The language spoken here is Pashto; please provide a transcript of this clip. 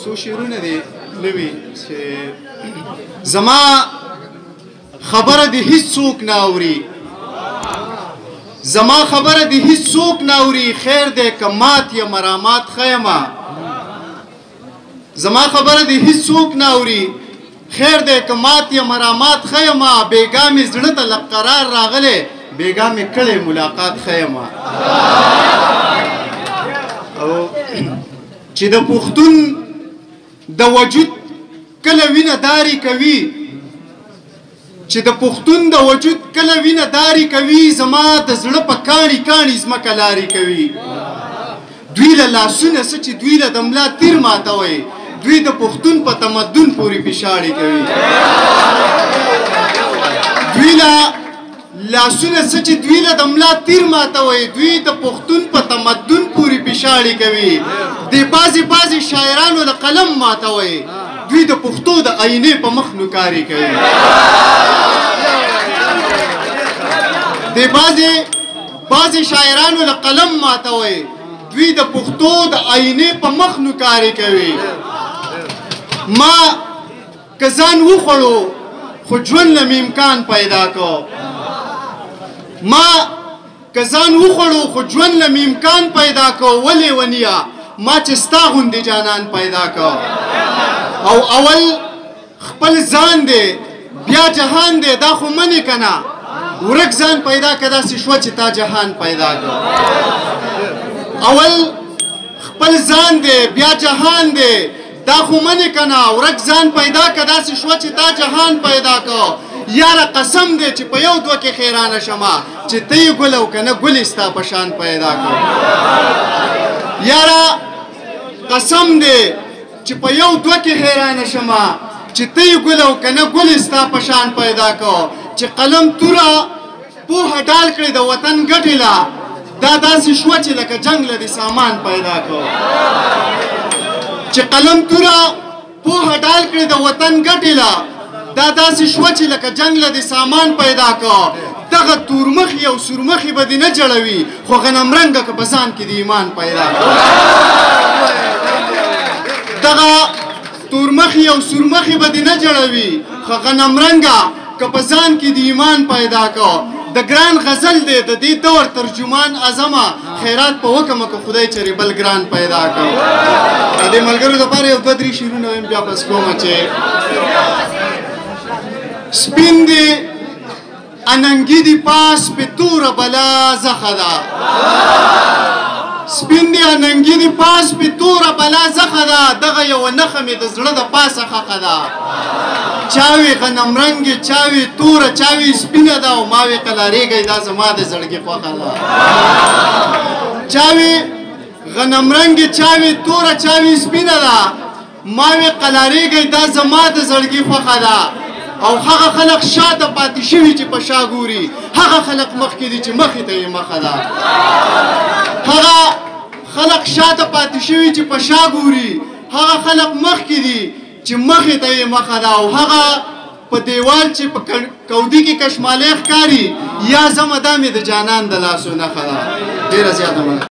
څو شعرونه دي نوي چې زما خبره دې هیڅوک نه اوري، زما خبره دې هیڅوک نه اوري، خیر دی که مات یم رامات ښه یمه. زما خبره دې هیڅوک نه اوري، خیر دی که مات یم رامات ښه یمه. بېګا مې زړه ته لږ قرار راغلی، بېګا مې کړی ملاقات ښه یمه. او چې د پښتون د وجود کله وینه داري کوي، چې د پښتون د وجود کله وینه داري کوي، زما د زړه په کاڼي کاڼي ځمکه لاري کوي. دوی له لاسونه څه چې دوی له د ملا تیر ماتوي، دوی د پښتون په تمدن پورې پشاړي کوي. دوی له لاسونه څه چې دوی له د ملا تیر ماتوي، دوی د پښتون په تمدن پورې پشاړي کوي. د بعضې بعضې شاعرانو له قلم ماتوي، دوی د پښتو د آینې په مخ نوکاري کوي. د بعضې بعضې شاعرانو له قلم ماتوي، دوی د پښتو د آینې په مخ نوکاري کوي. ما که ځان وخوړو خو ژوند له مې امکان پیدا کو، ما که ځان وخوړو خو ژوند له مې امکان پیدا کو، ولې ونیه ما چې ستا غوندې جانان پیدا کو. او اول خپل ځان دی بیا جهان دی، دا خو منې که نه، ورک ځان پیدا که داسې شوه چې تا جهان پیدا کو. اول خپل ځان دی بیا جهان دی، دا خو منې که نه، ورک ځان پیدا که داسې شوه چې تا جهان پیدا کو. یاره قسم دی چې په یو دوه کې حیرانه شمه، چې ته یې ګل او که نه ګل یې ستا په شان پیدا کو. یاره قسم دی چې په یو دوه کې حیرانه شمه، چې ته یې ګل او که نه ګل یې ستا په شان پیدا کو. چې قلم توره پوهه ډال کړې د وطن ګټې له، دا داسې شوه چې لکه جنګ له دې سامان پیدا کو. چې قلم توره پوهه ډال کړې د وطن ګټې له، دا داسې شوه چې لکه جنګ له دې سامان پیدا کو. دغه تورمخي او سورمخي به دې نه جړوي، خو غنمرنګه که په ځان کې د ایمان پیدا کو. دغه تورمخي او سورمخي به دې نه جړوي، خو غنمرنګه که په ځان کې د ایمان پیدا کو. د ګران غزل دی د دې دور ترجمان اعظمه، خیرات په وکمه که خدای چېرې بل ګران پیدا کو. د دې ملګرو دپاره یو دوه درې شعرونه وایم بیا بس کومه. چې سپین دی اننګي دی پاس په توره بلا زخه ده، سپین دی اننګي دی پاس په توره بلا زخه ده، دغه یوه نښه مې د زړه د پاسه ښخه ده. چاوي غنمرنګې، چاوي توره، چاوي سپینه ده، او ما وې قلارېږی دا زما د زړګي خوښه ده. چاوي غنمرنګې، چاوي توره، چاوي سپینه ده، ما وې قلارېږی دا زما د زړګي خوښه ده. او هغه خلک شاته پاتې شوي چې په شا ګوري، هغه خلک مخکې دي چې مخې ته یې مخه ده. هغه خلک شاته پاتې شوي چې په شا ګوري، هغه خلک مخکې دي چې مخې ته یې مخه ده. او هغه په دیوال چې په کودي کې کشمالې ښکاري، یا زمه دا مې د جانان د لاسو نښه ده. ډېره زیاته مننه.